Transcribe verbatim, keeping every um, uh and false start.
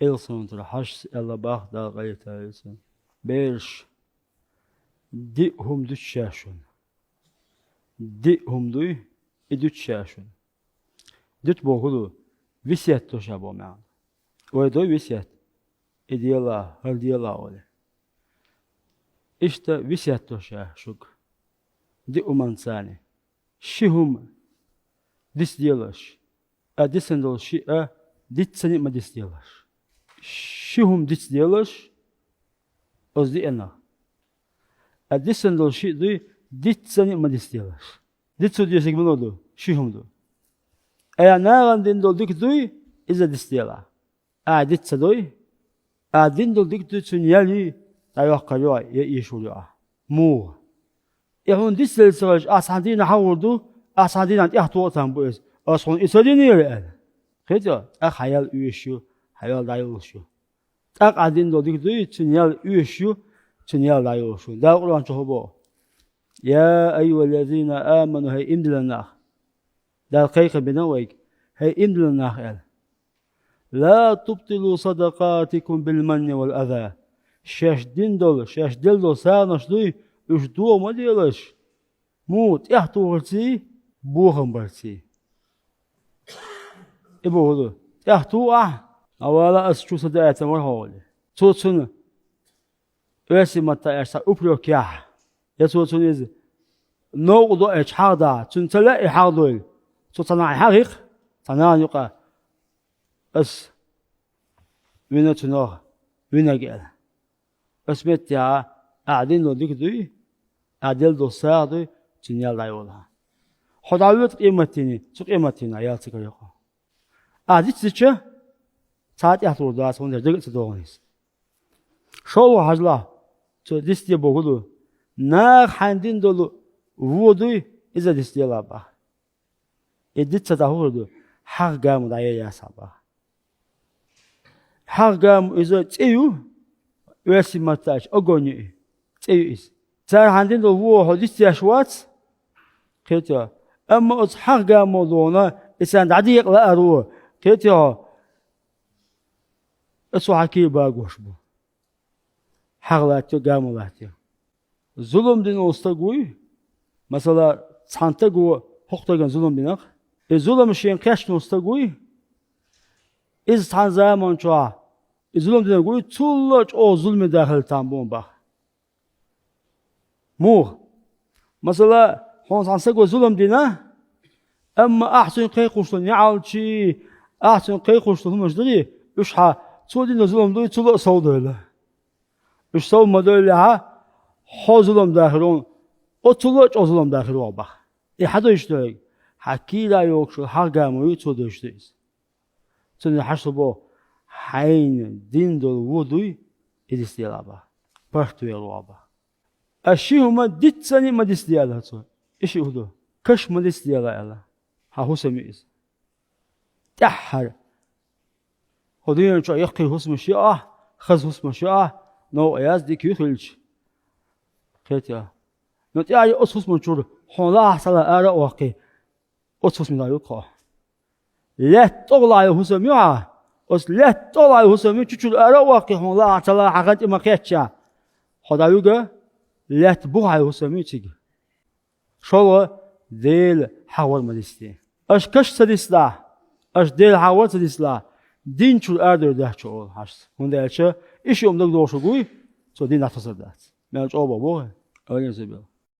Элсанатара Хьажас аьлла бах, Дала къайле тайойла цун: «Бераш, диъ хӀума дуьту ша шуна. Диъ хӀума дуй, и дуьту ша шуна». Дуьту бохург ду, весет до ша боху маьӀна. Вай дой весет? И дела, хӀара дела олий. Иштта весет до ша шуьга диъ хӀуманца. Ши хӀума дицделаш, а дицдина долу шиъ а дицдина ма дицделаш. Ши хӀума дицделаш оцу диъанах, а дицдина долу шиъ дуй дицдина ма дицделаш. Дицдина дезарг муьлха ду? Ши хӀума ду. Ахьа нахана дина долу дика дуй, иза дицделахь. Ахьа диц ца дой, ахьа дина долу дика дуй, цуьнан ял йий, дӀайоккхур ю ахь, я эшар ю ахь. Муха? И хьуна дицделла ца хилча, ахь цхьана дийнахь хьахор ду, ахь цхьана дийнахь тӀехтоху а там бу иза, ас хьуна и ца динера аьлла. Кхетий хьо? ТӀаккха хьан ял оьшуш ю, хьан ял дӀайолуш ю. ТӀаккха ахь дина долу дика дуй, цуьнан ял оьшуш ю, цуьнан ял дӀайолуш ю. Дала Къуръан чохь боху: «Я айюхаллазина аману», хӀай иман диллина нах. Дала кхайкхам бина вайга: «ХӀай иман диллина нах», аьлла. «Ла тубтилу садакъатикум бил манни вал аза». Шаьш дина долу, шаьш делла долу сагӀанаш дуй, уьш дохо ма делаш. Муха? ТӀехтухарций, бохам барций. И бохург ду: тӀехтуху ахь, вала, ас чу ца даийтина вара хьо олий. Цо цунна оьрсийн маттахь аьлча цхьа упрек яхь, я цо цунна иза новкъа доуьйтуш хьагӀ дахь, цунна ца лаьа и хьагӀ дойла. Цо цхьа нахана хьагӀ хьийкх, цхьа нахана юкъа: «Ас вина цунах, винарг», аьлла. Ас меттехь ахь дина долу дика дуй, ахь делла долу сагӀа дуй, цуьнан ял дӀайолахь. Хьо дӀавоьду къематдийне, цу къематдийнахь ял ца карайо хьо. Ахь диц дича, цхьа а тӀехтухур дац, хӀунда аьлча дага а ца догӀу иза. ШолгӀа хьажалахь, цо дицде бохург ду: наха хьайна дина долу вон дуй, иза дицделахь боху. И диц ца дахь хӀун хир ду? ХьагӀ, гамо дӀаяла яц хьан боху. ХьагӀ, гамо иза цӀе ю, оьрсийн маттахь аьлча огонь ю и, цӀе ю иза. Цара хьайна дина долу вон хьо дицдеш вац, кхетий хьо. Амма оцу хьагӀ, гамо догӀуна, и царна дӀадекъа лаар ву, кхетий хьо, оцо хьан кийра багош бу. ХьагӀ латтайо, гамо латтайо. Зулам дина волу стаг вуй, масала, цхьана стага хӀокху стагана зулам дина-кх. И зулам шена кхаьчна волу стаг вуй, иза цхьана заманчохь и зулам динарг вуй, цул а чӀогӀа зуламе дахар там бу боху. Муха? Масала, хьуна цхьана стага зулам дина, амма ахь цуьнга кхайкхош долу неӀалташий, ахь цуьнга кхайкхош долу хӀуманаш дарий, уьш хьан цо дина зулам дуй, цул а сов дойла. Уьш сов ма дойлалехь, хьо зулам дахар ву, оццул а чӀогӀа зулам дахар ву боху. И хьан дойуш дерг? Хьан кийра йогуш йолу хьагӀ, гамо ю, цо дойуш ду иза. Цундела хьажа, цо боху: хьайна дина долу вон дуй, и дицделахь боху. Барт вер ву боху. Ткъа ши хӀума дицдина ма дицделахь цо. И шиъ хӀун ду? Каш ма дицделахь аьлла. Хьан хӀусам ю иза. ТӀаьххьара. ХӀокху дуьнен чохь яккхий хӀусамаш ю ахь, хаза хӀусамаш ю ахь, новкъа яц, дика ю хилча, кхетий хьо. Но тӀаьхьара оцу хӀусаман чуьра хьуна лахахь цхьа ла ара а ваккхий, оцу хӀусаман дӀавуьгу хьо. Лаьтта тӀехула йолу хӀусам ю хьан, оцу лаьтта тӀехула йолу хӀусам ю, цу чуьра ара а ваккхий, хьуна лахахь цхьа ла хьан хан тӀе ма-кхеччехь, хьо дӀавуьгу лаьтта бухахь йолу хӀусам ю цига. ШолгӀа, Дела хьахор ма дицде. Аша каш ца дицдахь, аша Дела хьахор ца дицдахь, дин чуьра арадевр дац шуна олу хьажас. ХӀунда аьлча и шиъ хӀума дагадогӀуш вуй, цо дин дӀатосур дац. Мел чӀогӀа боху боху, ойла ца бел.